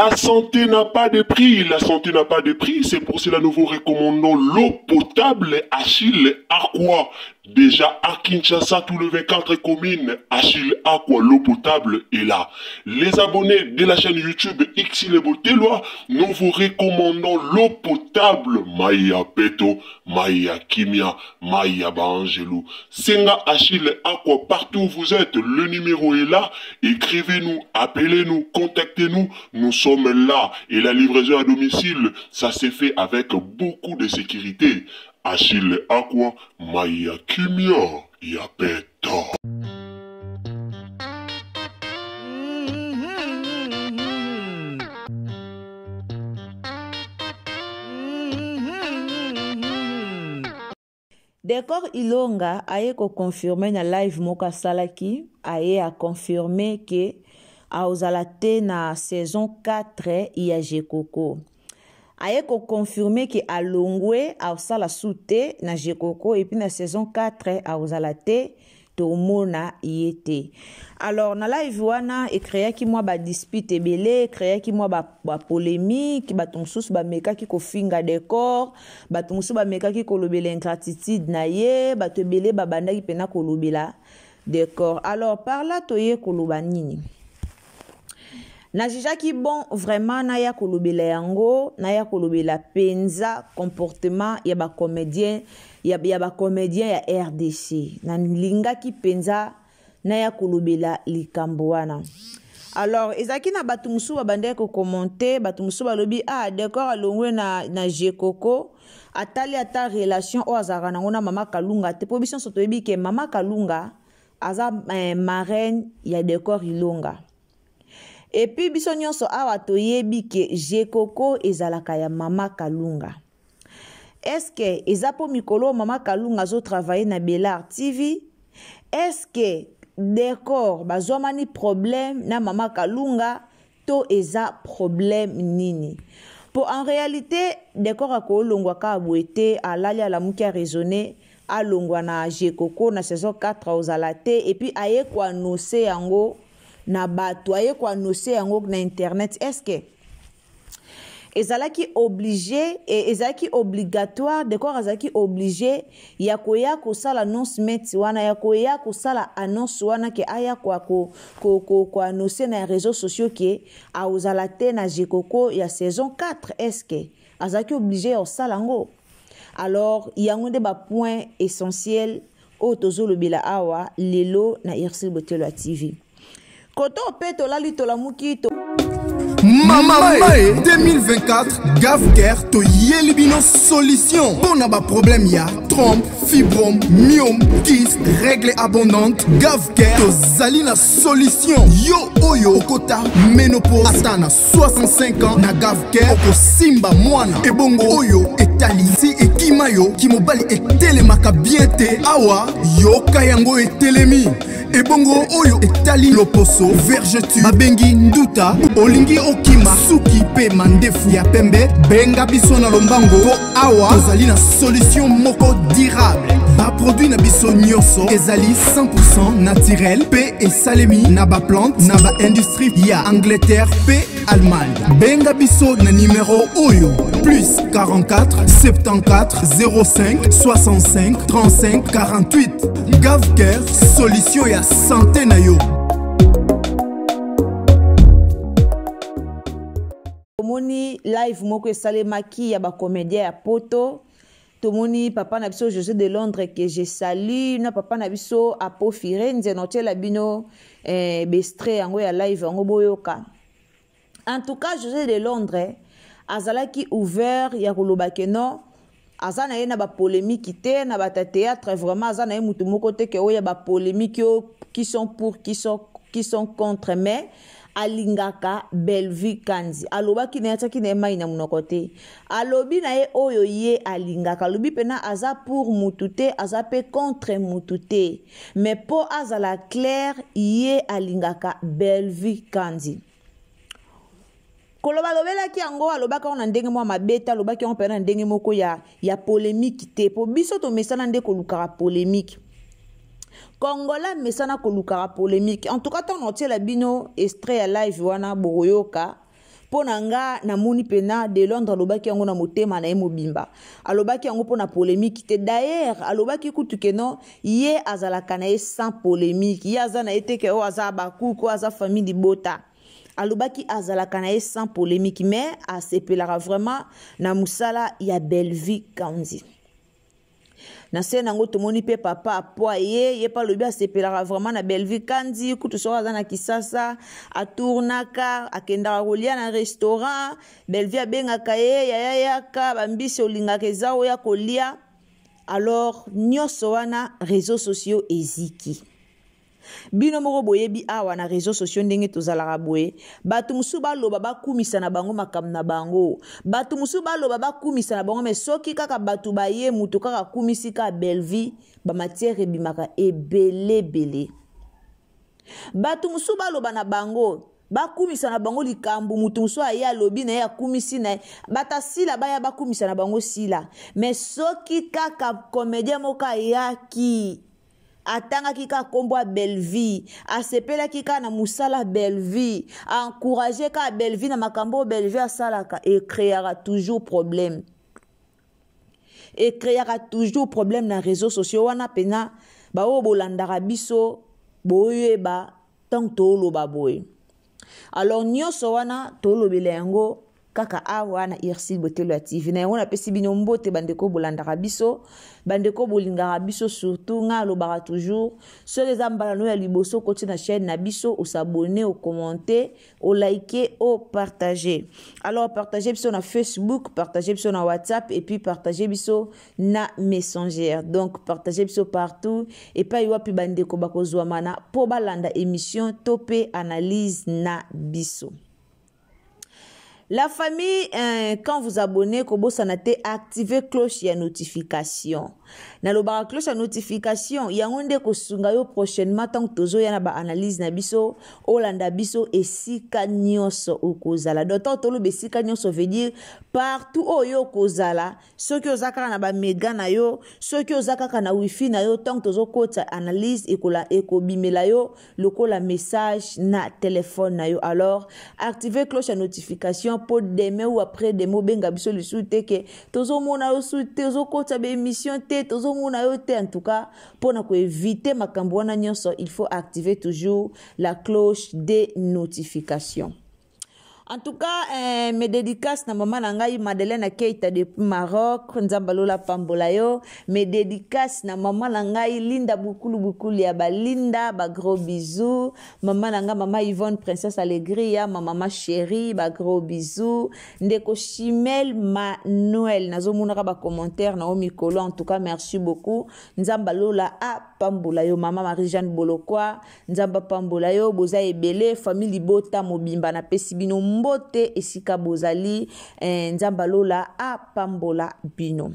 La santé n'a pas de prix, la santé n'a pas de prix, c'est pour cela nous vous recommandons l'eau potable Achille Aqua. Déjà à Kinshasa, tous les 24 communes, Achille Aqua, l'eau potable est là. Les abonnés de la chaîne YouTube Xile Boteloi, nous vous recommandons l'eau potable Maya Peto, Maya Kimia, Maya Baangelou. Senga Achille Aqua, partout où vous êtes, le numéro est là. Écrivez-nous, appelez-nous, contactez-nous. Nous sommes là. Et la livraison à domicile, ça s'est fait avec beaucoup de sécurité. Achille Aqua, Maya Kimia, Yapeta. Decor Ilonga aye ko confirmer na live moko asalaki, aye a confirmer ke aozala te na saison 4 ya Jekoko. Aye ko confirmer ke alongwe aosala su te na Jekoko et puis na saison 4 aozala te tomona ye te. Alors na live wana ecréaki mwa ba dispute ebele, ecréaki mwa ba polémique, bato mosusu bamekaki kofinga Decor, bato mosusu bamekaki kolobela ingratitude na ye, bato ebele babandaki mpena kolobela Decor. Alors par là toye koloba nini? Najijaki bon vraiment naya kolobela yango, naya kolobela penza comportement ya ba comédien, ya ba comédien ya RDC. Nalingaki penza naya kolobela likambo wana. Alors ezalaki na bato mosusu babandaki kokommente, bato mosusu balobi, ah, Decor alongwe na Jekoko, atali ata relation oyo azalaka nango na Mama Kalunga te, po biso nyonso toyebi ke Mama Kalunga aza marraine ya Decor Ilonga. Et puis biso nyonso awa toyebi ke Jekoko ezalaka ya Mama Kalunga. Est-ce que eza po mikolo Mama Kalunga azo travailler na Bellar TV? Est-ce que Decor bazwamani problème na Mama Kalunga to eza problème nini? Po en réalité Decor akolongwa ka boete alali alamuki a raisonner alongwa na Jekoko na saison 4 ozala te et puis aye ko annoncer yango na bato, aye ko annoncer yango na internet. Est-ce que ezalaki obligé et ezalaki obligatoire Decor azalaki obligé ya koya kosala announcement wana, ya koya kosala annonce wana ke aya ko, ko, ko, ko, ko annoncer na réseaux sociaux ke aozala te na Jekoko ya saison 4? Est-ce que azalaki obligé ya kosala yango? Alors yango nde ba point essentiel oyo tozolobela awa lelo na Ursule Botelwa TV. Koto pe tolali tolamuki to Mama Mae 2024 Gavcare toyeli bino solution mpona ba problème ya trompe, fibrome, myome, kyste, règle abondante. Gavcare tozali na solution. Yo oyo okota ménopause ata na 65 ans na Gavcare okosimba mwana. Ebongo oyo etali si ekima yo kimobali etelemaka bien te, awa yoka yango etelemi. Ebongo oyo etali loposo vergeture babengi nduta, olingi okima suki pe mandefu ya pembe, benga biso na lombango po awa tozali na solution moko durable. Ba produit na biso nyonso ezali 100% naturel pe esalemi na ba plante na ba industrie ya Angleterre pe Allemagne. Benga biso na numéro oyo plus 44 74 05 65 35 48. Gavcare, solution ya santé na yo. Tomoni live moko esalemaki ya ba comédien ya poto. Tomoni papa na biso José de Londres que je salue, na papa na biso Apo Firenze, notiela bino bestre yango ya live yango boyoka. En tout cas José de Londres azalaki ouvert ya koloba ke non, aza na ye na ba polémique te, na ba théâtre vraiment aza na ye mutu moko te ke oya ba polémique yo qui sont pour, qui sont contre, mais alingaka Bellevue Kanzi. Alobaki na ye, atiaki na ye mai na monoko te. Alobi na ye oyo ye alingaka. Alobi pena aza pour mutu te, aza pe contre mutu te. Mais po azala clair, ye alingaka Bellevue Kanzi. Koloba alobelaki yango, alobaki yango na ndenge mwa mabe te, alobaki yango pena na ndenge moko ya polémique te. Po biso tomesana nde kolukaka polémique. Congolais mesana kolukaka polémique. En tout cas, tant notiela bino extrait ya live wana bokoyoka. Mpo na nga namoni mpena de Londres alobaki yango na motema na ye mobimba, alobaki yango mpo na polémique te. D'ailleurs alobaki kutu ke non, ye azalaka na ye sans polémique, ye aza na ye te ke oyo aza bakuku, oyo aza famille libota. Alobaki azalaka na ye sans polémique, mais asepelaka vraiment na mosala ya Bellevue Kandi. Na se nango tomoni mpe papa apwa ye, ye mpe alobi asepelaka vraiment na Bellevue Kandi. Kutu soki aza na Kisasa, atournaka, akendaka kolia na restaurant, Bellevue abengaka ye: "Yaya, yaka, bambisi olingaka eza oya kolia." Alors nyonso wana, réseaux sociaux eziki. Bino moko boyebi awa na réseaux sociaux ndenge tozalaka boye. Bato mosusu baloba, bakumisa na bango makambo na bango, bato mosusu baloba, bakumisa na bango, mais soki kaka bato baye, moto kaka akumisi kaka Bellevue, bamatière ebimaka ebeleebele. Bato mosusu baloba na bango, bakumisa na bango likambo, moto mosusu aye, alobi na ye, akumisi na ye, bato asila baya bakumisa na bango sila. Mais soki kaka comédien moko ayaki, atangaki kaka nkombo ya Bellevue, asepelaki kaka na mosala Bellevue, aencourage kaka Bellevue na makambo oyo Bellevue asalaka, ecréaka toujours problème, ecréaka toujours problème na réseaux sociaux wana. Mpena baoyo bolandaka biso boyeba ntango tooloba boye. Alors nyonso wana tolobela yango kaka awa na Irsil Botelo ya TV. Na yango napesi bino mbote, bandeko bolandaka biso, bandeko bolingaka biso. Surtout ngai alobaka toujours, soki eza mbala no ya liboso okoti na chaîne na biso, os'abonner, ocommenter, olike, opartage. Alors partage biso na Facebook, partage biso na WhatsApp et puis partage biso na Messenger. Donc partage biso partout epai wapi bandeko bakozwamana mpo balanda émission to mpe analyse na biso. La famille, quand vous abonnez, kobosana te activer cloche ya notification. Nalobaka cloche ya notification yango nde kosunga yo prochainement ntango tozoya na baanalyse na biso, olanda biso esika nyonso okozala. Donc ntango toloba esika nyonso, veut dire partout oyo okozala. Soki oza kaka na baméga na yo, soki oza kaka na wifi na yo, ntango tozokota analyse, ekola ekobimela yo lokola message na telefone na yo. Alors activer cloche ya notification mpo demain ou après demain obenga biso lisusu te ke tozomona yo su te, ozokota baémission te, tozomona yo te. En tout cas, mpona koéviter makambo wana nyonso, il faut activer toujours la cloche de notification. En tout cas, mes dédicaces na mama na ngai Madeleine Keita depuis Maroc, Nzambe alola pambola yo. Mes dédicaces na mama na ngai Linda Bukulu, Bukulu ya balinda, ba gros bisous. Mama na ngai, mama Yvonne Princesse Allegria, ma mama chérie, ba gros bisous. Ndeko Chimel Manuel, nazomonaka ba commentaire na yo mikolo, en tout cas merci beaucoup, Nzambe alola apambola yo. Mama Marie Jeanne Bolokwa, Nzambe apambola yo. Boza ebele, famille libota mobimba, napesi bino mbote esika bozali, Nzambe alola apambola bino.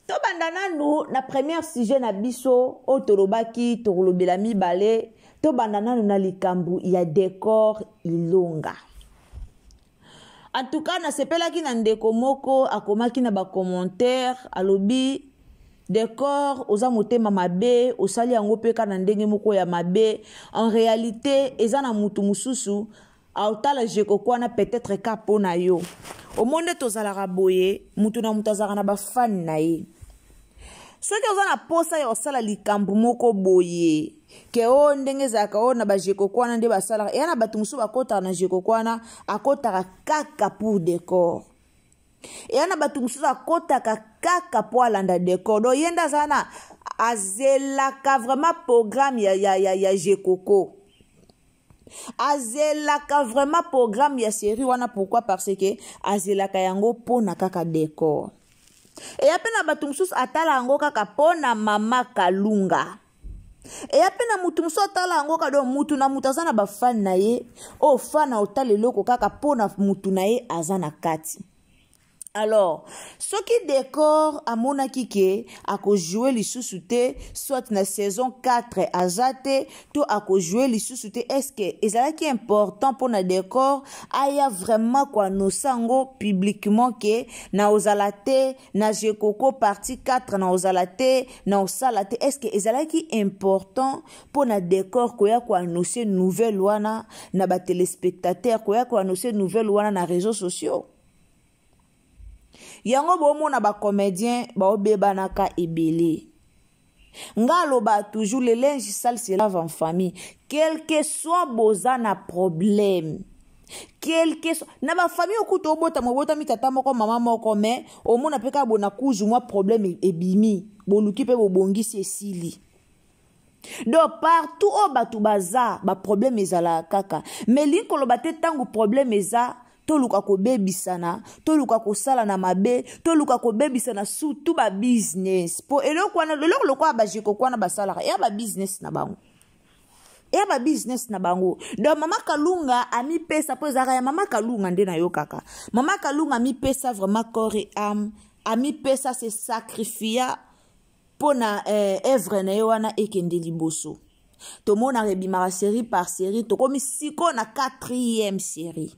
Tobanda nanu na première sujet na biso oyo tolobaki tokolobela mibale. Tobanda nanu na likambo ya Décor Ilonga. En tout cas, nasepelaki na ndeko moko akomaki na bacommentaire, alobi: "Décor, oza motema mabe, osali yango mpe kaka na ndenge moko ya mabe." En réalité, eza na mutu mosusu aotala jekoko wana peut-être ka mpo na yo. Omoni nde tozalaka boye, mutu na mutu azalaka na bafani na ye. Soki oza na posa ya kosala likambo moko boye ke oyo ndenge ezalaka oyo na bajekoko wana nde basalaka, eya na bato mosusu bakɔtaka na jekoko wana, akɔtaka kaka pour Décor. Eya na bato mosusu akɔtaka kaka mpo alanda Décor. Donc ye nde aza na azelaka vraiment programme ya jekoko, azelaka vraiment programme ya série wana. Pourquoi? Parce que azelaka yango mpona kaka Décor. Eya mpe na bato mosusu atala yango kaka mpona mama Kalunga. Eya mpe na mutu mosusu atala yango kaka. Donc mutu na mutu aza na bafani na ye, oyo fana otala eloko kaka mpona mutu na ye aza na kati. Alors soki Decor amonaki ke akojoue lisusu te, soit na saison 4 aza te to akojoue lisusu te, est-ce que ezalaki important mpona Decor aya vraiment koannonce yango publiquement ke na ozala te na Jekoko partie 4, na ozala te na osala te? Est-ce que ezalaki important mpona Decor koya koannonce nouvelle wana na batelespectateur, koya koannonce nouvelle wana na réseaux sociaux? Yango bomona bacomédien baobebanaka ebele. Nga aloba toujours, le linge sale se lave en famille. Quel que soit boza na problème, quel que soit na bafamille, okuta obotama, obotami tata moko, mama moko, mais omona mpe kaka bona kuzu mwa problème ebimi, boluki mpe bobongisi, esili. Donc partout oyo bato baza, baproblème ezalaka kaka. Mais lingi koloba te ntango problème eza, toluka kobebisana, toluka kosala na mabe, toluka kobebisana, surtout babusiness. Mpo eloko wana, eloko lokola bajekoko wana basalaka eya babusiness na bango, eya babusiness na bango. Donc Mama Kalunga amipesa, mpo ezalaka ya Mama Kalunga nde nayokaka. Mama Kalunga amipesa vraiment corps et âme, amipesa, se sacrifia mpo na œuvre na ye wana ekende liboso. Tomonaka ebimaka série par série, tokomi sikoyo na quatrième série.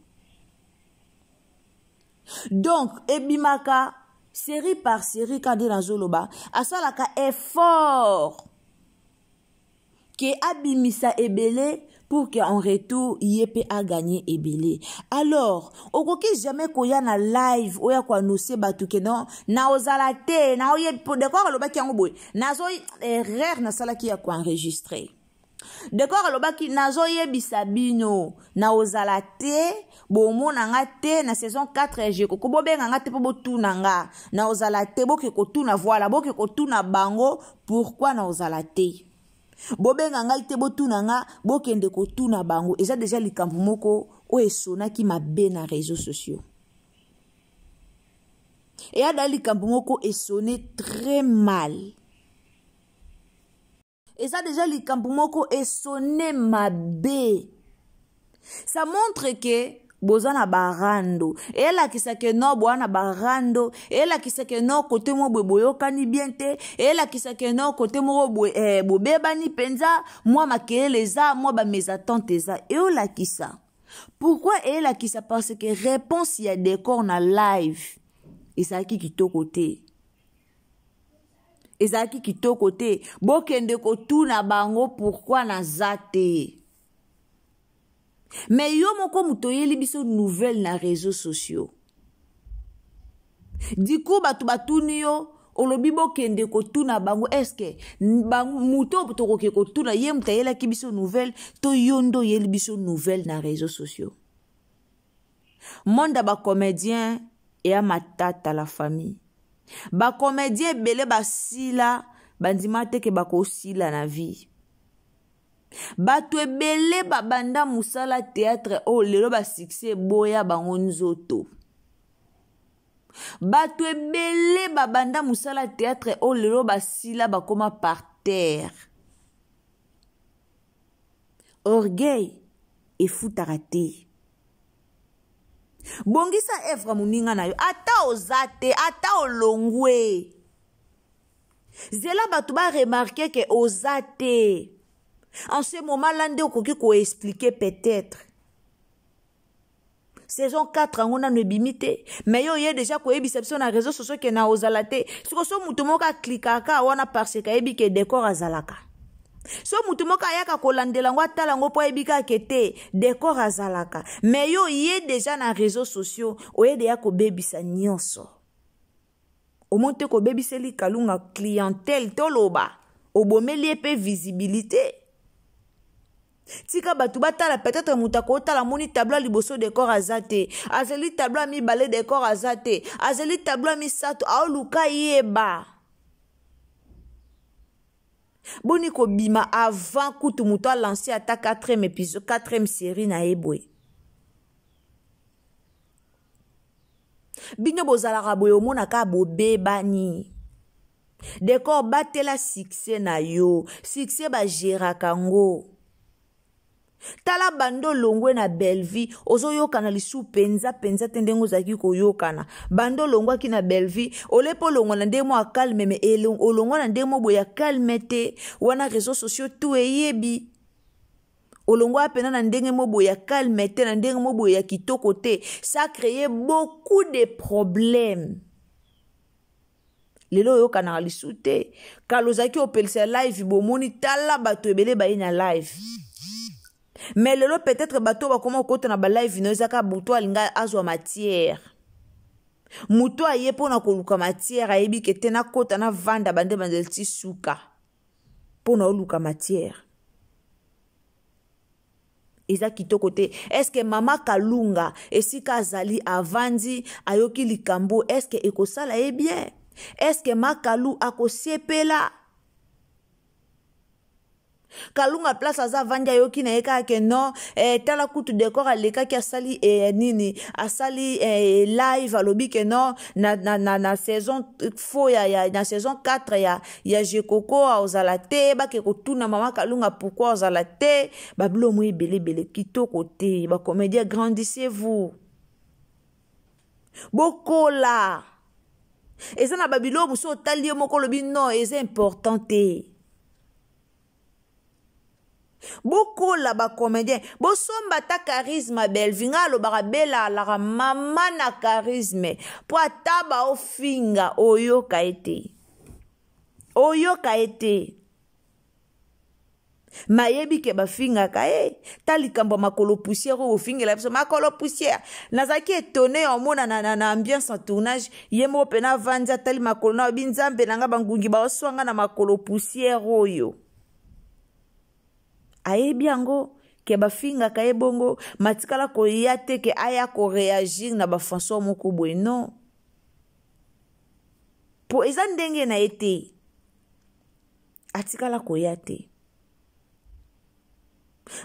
Donc ebimaka série par série. Ka nde nazoloba, asalaka effort ke abimisa ebele pour que en retour ye mpe aganye ebele. Alors okoki jamais koya na live oya koannonce bato ke non, na ozala te na oye. Decor alobaki yango boye, nazo erreur nasalaki ya koenregistre. Decor alobaki: "Nazoyebisa bino, na ozala te, bomona nga te na saison 4 ya Jekoko. Bobenga nga te mpo botuna nga, na ozala te. Boke kotuna, voilà, boke kotuna bango pourquoi na ozala te. Bobenga ngai te, botuna nga, bokende kotuna bango." Eza deja likambo moko oyo esonaki mabe na réseaux sociaux. Eya da likambo moko esonne très mal. Eza deja likambo moko esonne mabe. Ça montre ke boza na barando. Eyelakisa ke no, boza na barando. Eyelakisa ke no, kote moko boye boyokani bien te. Eyelakisa ke no, kote moko boye bobebani mpenza, mwa makelele eza, mwa bamésentente eza. Eyolakisa pourquoi? Eyelakisa parce que réponse ya Décor na live ezalaki kitoko te, ezalaki kitoko te. "Bokende kotuna bango pourquoi naza te." Mais yo moko moto oyeli biso nouvelle na réseaux sociaux, du coup bato batuni yo, olobi: "Bokende kotuna bango." Est-ce moto oyo tokoki kotuna, ye moto ayelaki biso nouvelle to yo nde oyeli biso nouvelle na réseaux sociaux? Monde ya bacomédien eya matata. La famille, bacomédien ebele basila, bandima te ke bakosila na vie. Bato ebele babanda mosala théâtre oyo lelo basuccès eboya bango nzoto. Bato ebele babanda mosala théâtre oyo lelo basila, bakóma par terre. Orgueil efutaka te. Bongisa œuvre moninga na yo, ata oza te, ata olongwe, zela bato baremarquer ke oza te. En ce moment là nde okoki koexpliquer. Peut-être saison 4 yango nano ebimi te, mais yo oye deja koyebisa biso na réseau sociaux ke na ozala te. Siko so motu moko aklikaka wana parce que ayebi ke Décor azalaka, so motu moko ayaka kolandela yango, atala yango mpo ayebi kaka te Décor azalaka. Mais yo oye deja na réseau sociaux, oye deya kobebisa nyonso. Omoni te kobebiseli Kalunga clientèle, toloba obomeli ye mpe visibilité. Tika bato batala. Peut-être moto akotala, amoni tableau ya liboso, Décor aza te. Azali tableau ya mibale, Décor aza te. Azali tableau ya misato, aoluka yeba. Boni kobima avant kutu moto alance ata 4e épisode, 4e série na ye boye? Bino bozalaka boye, omonaka bobebani. Décor, batela succès na yo. Succès bagéraka yango. Tala banda olongwe na Bellevue ozoyokana lisusu mpenza mpenza te ndenge ozalaki koyokana. Banda olongwaki na Bellevue ole mpo olongwa na ndenge moko ya calme, me olongwa na ndenge moko boye ya calme te. Wana réseaux sociaux tout eyebi. Olongwa mpena na ndenge moko boye ya calme te, na ndenge moko boye ya kitoko te. Ça crée beaucoup de problèmes. Lelo oyokanaka lisusu te. Kala ozalaki opelisa live, bomoni tala bato ebele baye na live. Mais lelo peut-être bato bakoma kokota na ba live no ezaka butu alinga azwa matière. Moto aye mpona koluka matière, ayebi ke te nakota na vanda bande bandeli ti suka mpona oluka matière. Eza kitoko te. Est-ce que mama Kalunga esika azali avandi ayoki likambo, est-ce que ekosala ye bien? Est-ce que Makalu akosepela? Kalunga place aza avandi ayoki na ye kaka ke non, tala kutu décor alekaki asali nini, asali live alobi ke non, na saison faux ya na saison 4 ya Jekoko ozala te, bake kotuna mama Kalunga pourquoi ozala te, babilo mo ebele ebele kitoko te. Ba comédien, grandissez-vous. Bokola. Eza na babilo mosusu otali yo moko olobi non, eza important te. Bokola ba comédien, bosomba ta charisme Bellevue. Nga alobaka Bella alaka mama na charisme po ata ba ofinga oyoka ete. Oyoka ete. Mayebi ke bafingaka ye. Ta likambo ya makolo poussière oyo bofingela biso makolo poussière. Nazalaki étonné ya omona na ambiance en tournage ye moko pena avandi atali makolo na obi nzambe na nga bangungi baoswanga na makolo poussière oyo. Ayebi yango ke bafingaka ye bongo, matikala koya te ke aya koréagir na ba François moko boye non. Po eza ndenge na ye te. Atikala koya te.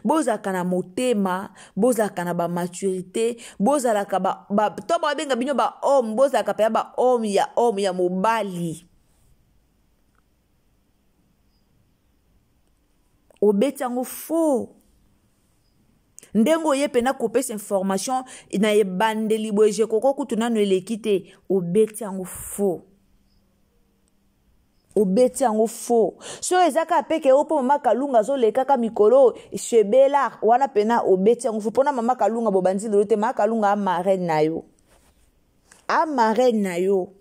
Bozalaka na motema, bozalaka na ba maturité, bozalaka ba to ba benga bino ba homme, bozalaka pe ba homme ya homme ya mobali. Obeti yango faux. Ndenge oye pena kopesa information na ebandeli boye Jekoko kutu nanu eleki te, obeti yango faux. Obeti yango faux. So eza kaka pe ke opo mama Kalunga azolekaka mikolo shebela wana pena obeti yango faux. Pona mama Kalunga bobandi lelo te, mama Kalunga a marraine na yo. A marraine na yo.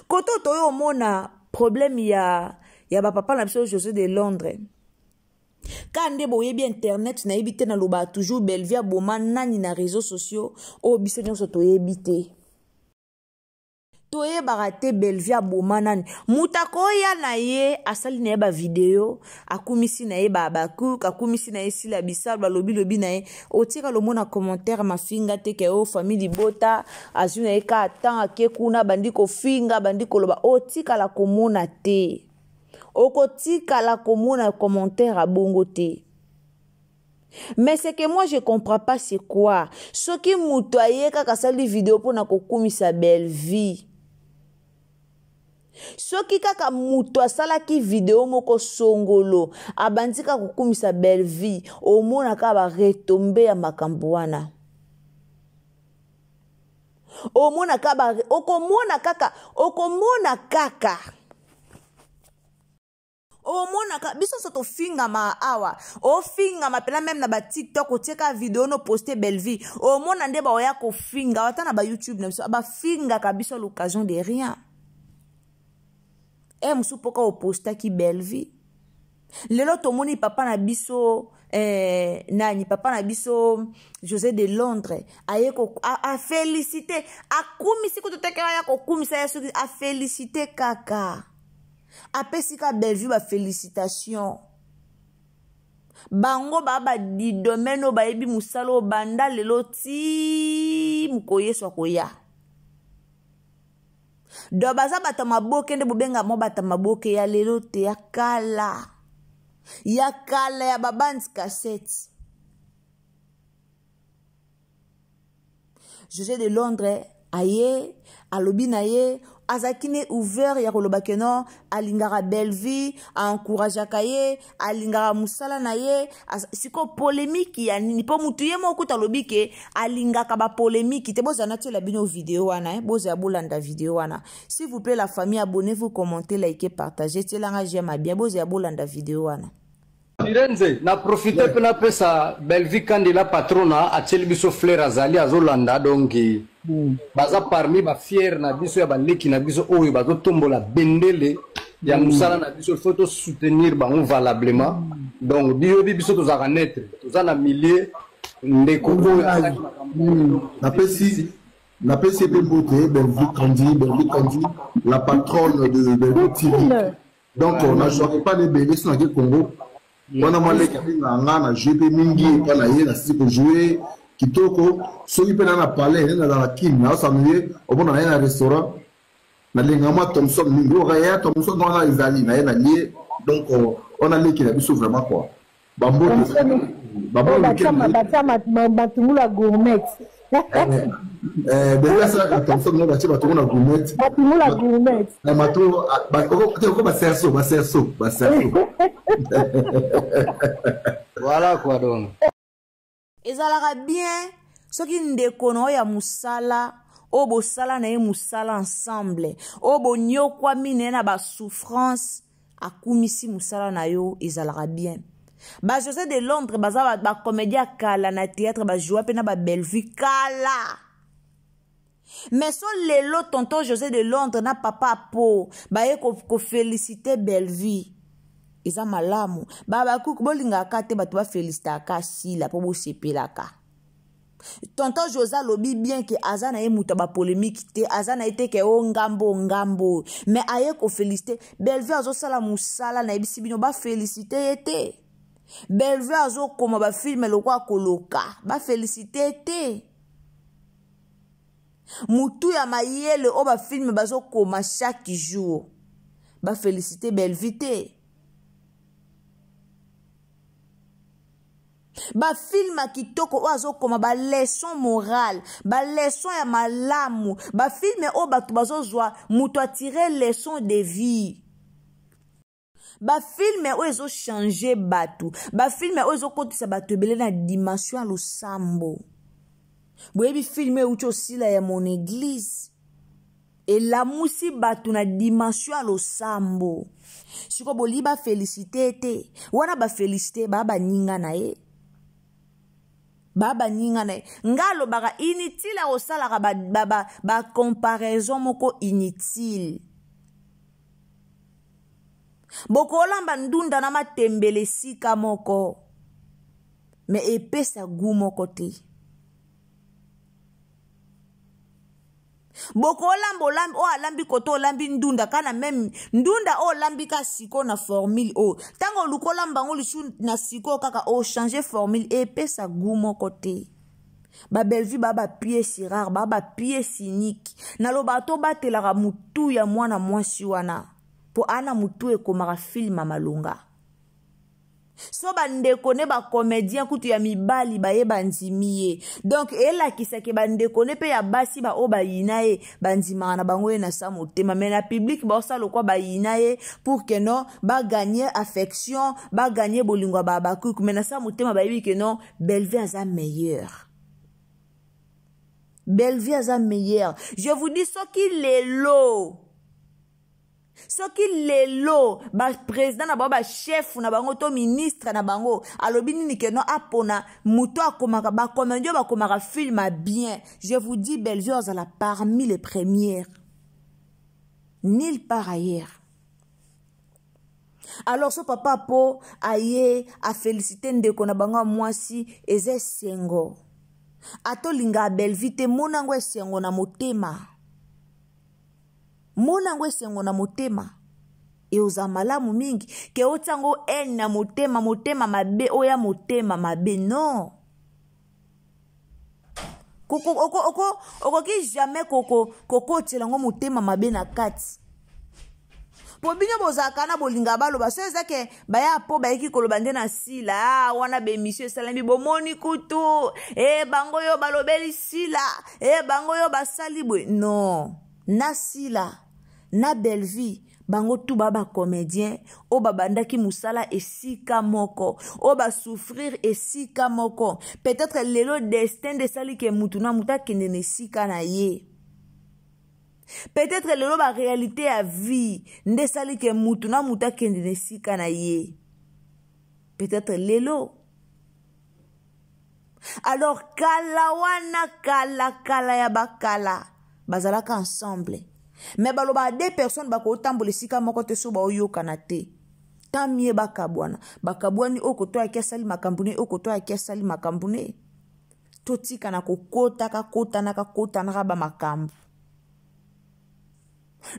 Koto toyo omona problème ya ba papa na biso José de Londres. Ka nde boyebi internet nayebi te, naloba toujours Bellevue aboma nani na réseaux sociaux oyo biso nyonso toyebi te. Toyebaka te Bellevue aboma nani. Moto akoya na ye asali na ye ba video, akumisi na ye ba Habacuc, akumisi na ye Sila Bisalo, balobi lobi na ye. Otika lomona commentaire mafinga te ke o famille libota, azwi na ye ka temps ake kuna bandi kofinga, bandi koloba, otikala komona te. Okotikala komona commentaire abongo te. Mais ce que moi je comprends pas c'est quoi? Soki mutu aye kaka sali vidéo pona kokumisa Bellevue. Soki kaka mutu asalaki vidéo moko songolo, abandi kaka kokumisa Bellevue, omona kaka ba retomber ya makambo wana. Omona kaka ba, okomona kaka, okomona kaka. Omonaka biso nyonso tofingama awa, ofingama pela même na ba TikTok, otieka vidéo no poster Bellevue, omona nde baoya kofinga ata na ba YouTube na biso, bafingaka biso à l'occasion de rien. Mosusu mpoka opostaki Bellevue. Lelo tomoni papa na biso, nani, papa na biso José de Londres aye ko, a, a félicité, akumisi kutu te kaka ya kokumisa ya soki, a félicité kaka. Apesi ka Bellevue ba félicitation. Bango ba ba di domaine oyo bayebi mosala oyo banda lelo ti mokoyesu akoya. Donc baza bato ya maboke nde bobenga mo bato ya maboke ya lelo te, ya kala. Ya kala ya ba bande cassette. José de Londres aye alobi na ye azalaki ne ouvert ya koloba ke non alingaka bellevue aencourageaka ye alingaka mosala na ye. Sikoyo polémique ya nini? Mpo motu ye moko kuta alobi ke alingaka bapolémique te. Bozala natiela bino video wana, eh? Bozala bolanda video wana, s'il vous plaît la famille, abonnez-vous, commentez, likez, partagez, tielanga j'aime à bien. Bozala bolanda video wana. Firenze na profite mpe napesa Bellevue Kandila patrona atieli biso fleur, azali azolanda. Donc baza parmi bafiere na biso ya baleki na biso oyo bazotombola bendele ya mosala na biso. Il faut tosoutenir bango valablement. Donc biyobi biso tozalaka neutre, toza na milieu. Ndeko oyo asalaki makambo. Napesi ye mpe mbote, Bellevue Kandi, Bellevue Kandi, la patronne de Bellevue TV. Donc na jouaka epa na ebele. So nake Congo wana, mwa leki abengaka nga, na joue mpe mingi epa na ye, nasisi kojoue kitoko. Soki mpe na na palais nde nazala Kine, naosanuye omona na ye na restaurant, nalenga mwa Thomson mingi oyo ya Thomson wana ezali na ye na lie. Donc wana leki na biso vraiment quoi, bambote. Batia matungulu ya gourmet. Bebe asalaka Thomson ngo, batie matungulu na gourmet. Matungulu ya gourmet. Na matungulu oko bacerceau, bacerceau, bacerceau. Voilà quoi, donc Ezalaka bien soki ndeko na oyo ya mosala oyo bosala na ye mosala ensemble, oyo bonyokwami na ye na basouffrance, akumisi mosala na yo, ezalaka bien. Ba José de Londres baza bacomédien ya kala na théâtre, bajoua mpe na babellevue kala. Mais so lelo tonton José de Londres na papa po baye kofélicite Bellevue, eza malamu. Babakuku bolingaka te bato bafélicitaka Sila mpo bosepelaka. Tonton José alobi bien ke aza na ye moto ya bapolémique te, aza na ye te ke o ngambo ngambo, mais aye kofélicite Bellevue, azosala mosala. Nayebisi bino, bafélicite ye te. Bellevue azokoma bafilme lokwa koloka, bafélicite ye te. Mutu ya mayele oyo bafilme bazokoma chaque jour, bafélicite Bellevue te. Bafilme ya kitoko oyo azokoma, baleçon morale, baleçon ya malamu, bafilme oyo bato bazozwa moto atire leçon de vie, bafilme oyo ezochange bato, bafilme oyo ezokotisa bato ebele na dimension ya losambo. Boyebi filme euti osila ya Mon Église, elamusi bato na dimension ya losambo. Sikoyo bolingi bafélicite te wana, bafélicite baa baninga na ye, baa baninga na ye. Nga alobaka inutile, akosalaka bacomparaison ba, ba, ba moko inutile. Bokolamba ndunda na matembele esika moko, me epesa gu moko te. Bokolamba, olambi oyo alambi koto, olambi ndunda kaka na meme ndunda oyo olambi ka sikoyo na formule oyo. Ntango oluka olamba yango lisusu na sikoyo kaka ochange formule, epesa gu moko te. Babellevue baa bapièce rare, baa bapièce unique. Nalobaka tobatelaka motu ya mwana mwasi wana, mpo ana motu ekomaka filme ya malonga. So bandeko ne bacomédien kutu ya mibali baye bandimi ye, donc elakisaki bandeko ne mpe ya basi baoyo bayina ye bandimaka na bango ye na sa motema. Mais na public baosala lokwa bayina ye pour que non baganye affection, baganye bolingo ya babakuku. Mais na sa motema bayebi ke non, Bellevue aza meilleur, Bellevue aza meilleur. Je vous dis, soki lelo baprésident na bango, bachef na bango to ministre na bango alobi nini ke non, apona moto akomaka bacomédie oyo bakomaka film ya bien, je vous dis, Bellevue azala parmi les premières, nulle part ailleurs. Alors so papa po aye afélicite ndeko na bango ya mwasi, eza esengo. Atolingaka Bellevue te, mona yango esengo na motema, mona yango esengo na motema. Eoza malamu mingi ke otia yango haine na motema, motema mabe, oya motema mabe. Non, okoki jamais kokotiela yango motema mabe na kati, po bino bozalaka na bolinga baloba. So eza ke baya po bayeki koloba nde na Sila. Ah, wana baémission esalami, bomoni kutu e bango oyo balobeli Sila, e bango oyo basali boye. Non, na Sila. na Bellevue bango tu ba bacomédien oyo babandaki mosala esika moko, oyo basouffrir esika moko. Peut-être lelo destin nde esali ke mutu na mutu akende na esika na ye. Peut-être lelo baréalité ya vie nde esali ke mutu na mutu akende na esika na ye. Peut-être lelo. Alors kala wana, kala kala ya bakala, bazalaka ensemble. Mais balobaka deux personnes bakotambola esika moko te so baoyokana te. Tant mieux bakabwana. Bakabwani oyo koto ayaki asali makambo ne, oyo koto ayaki asali makambo ne. Totika na kokotaka kotanaka kotanaka ba makambo.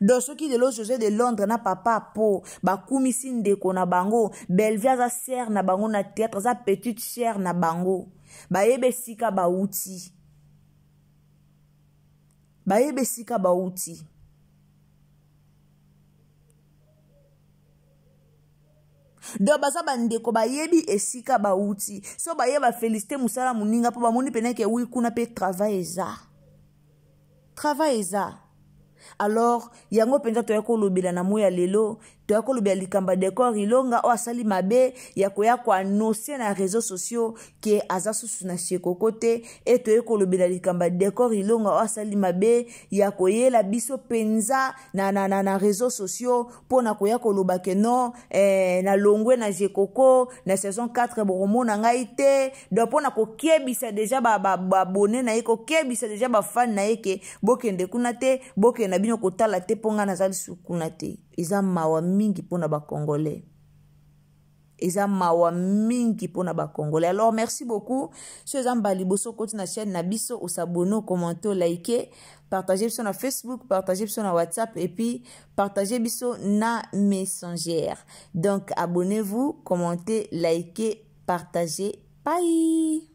Donc soki lelo José de Londres na papa po bakumisi ndeko na bango, Bellevue aza sœur na bango na théâtre, aza petite sœur na bango. Bayebe esika bauti. Bayebe esika bauti. Donc baza bandeko, bayebi esika bauti. So baye ba féliciter mosala moninga po bamoni pene ke wi kuna pe travail eza. Travail eza. Alors yango mpenza toya kolobela na moya lelo, toya kolobela likambo ya Decor Ilonga oyo asali mabe ya koya koannoncer na réseaux sociaux ke aza susu na Shekoko te. E toye kolobela likambo ya Decor Ilonga oyo asali mabe ya koyela biso mpenza na réseaux sociaux mpo na koya koloba ke non, na longwe na Shekoko na saison 4 bokomona ngai te. Donc mpo na kokebisa deja baabonné na ye, kokebisa deja bafan na ye ke bokende kuna te, bokende na bino kotala te mpo ngai naza lisusu kuna te. Eza mawa mingi mpona bacongolais, eza mawa mingi mpona bacongolais. Alors merci beaucoup. So eza mbala liboso okoti na chaîne na biso, osabonner, ocommenter, olike, partage biso na Facebook, partage biso na WhatsApp et puis partage biso na Messenger. Donc abonnez-vous, commentez, likez, partagez. Bye.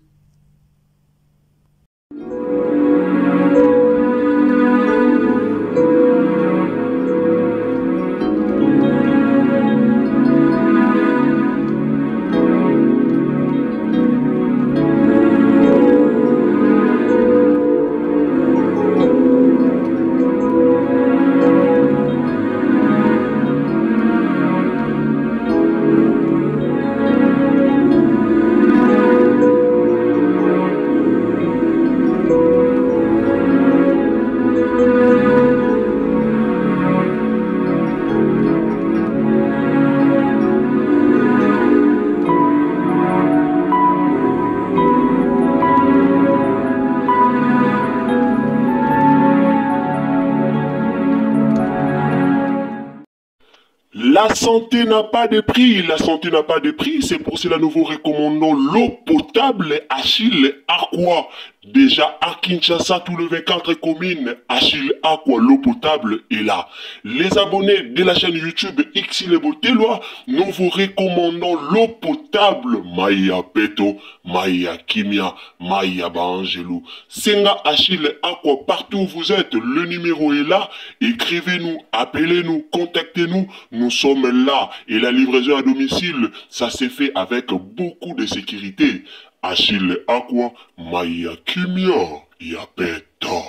La santé n'a pas de prix, la santé n'a pas de prix, c'est pour cela nous vous recommandons l'eau potable Achille Aqua. Déjà à Kinshasa, tout le 24 communes, Achille Aqua, l'eau potable est là. Les abonnés de la chaîne YouTube Xilebo Telwa, nous vous recommandons l'eau potable Maya Peto, Maya Kimia, Maya Bangelou. Senga Achille Aqua, partout où vous êtes, le numéro est là. Écrivez-nous, appelez-nous, contactez-nous, nous sommes là. Et la livraison à domicile, ça s'est fait avec beaucoup de sécurité. Achille Aqua, Maya Kimia, Yapeto.